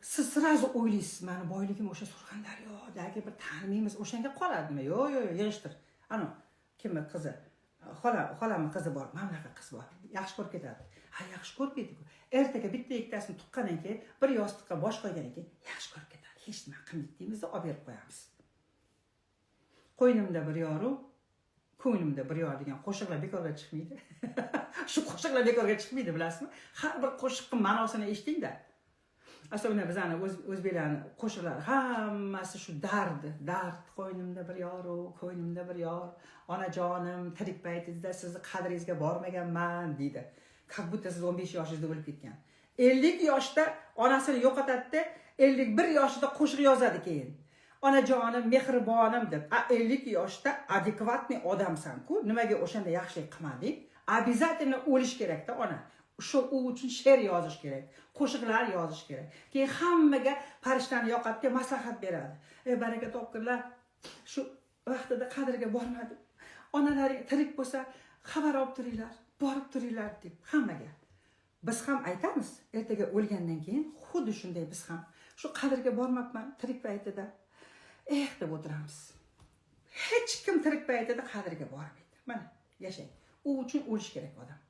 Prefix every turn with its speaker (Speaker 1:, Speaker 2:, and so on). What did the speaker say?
Speaker 1: Siz сразу o'ylaysiz: mani boyligim o'sha Surxondaryodagi bir tanimaymiz, o'shanga qoladimi? Yo'q, yo'q, yo'q, yig'ishtir. Ana kimni qizi, xola, xolamni qizi bor, mana bunaqa qiz bor, yaxshi ko'rib ketadi. Ha, yaxshi ko'rib ketdiku, ertaga bitta ikkitasini tuqqandan keyin, bir yostiqqa bosh qo'ygandan keyin yaxshi ko'rib ketadi. Hech nima qilmaydi deymizda, olib berib qo'yamiz. "Qo'ynimda bir yoru, ko'nglimda bir yor" degan qo'shiqlar bekorga chiqmaydi. Shu qo'shiqlar bekorga chiqmaydi, bilasizmi? Har bir qo'shiqni ma'nosini eshitingda. Особенно bizani o'zbeklarni qo'shiqlari hammasi shu dard, dard. Qo'ynimda bir yoru, ko'nglimda bir yor, onajonim, tirik paytingizda sizni qadringizga bormaganman, deydi. Как будто siz 15 yoshingizda o'lib ketgan. 50 yoshda onasini yo'qotadida, 51 yoshida qo'shiq yozadi keyin, "Onajonim, mehribonim" deb. A 50 yoshda адекватный odamsan-ku, nimaga o'shanda yaxshilik qilmading? Обязательно o'lish kerakda ona. Shu u uchun she'r yozish kerak, qo'shiqlar yozish kerak. Keyin hammaga farishtani yoqadiga maslahat beradi: "Ey, baraka topgirlar, shu vaqtida qadriga bormadim, onalaring tirik bo'lsa, xabar olib turinglar, borib turinglar" deb hammaga. Biz ham aytamiz, ertaga o'lgandan keyin xuddi shunday biz ham shu qadrga bormabman tirik paytida, eh, deb o'tiramiz. Hech kim tirik paytida qadriga bormaydi. Mana, yashang. U uchun o'lish kerak odam.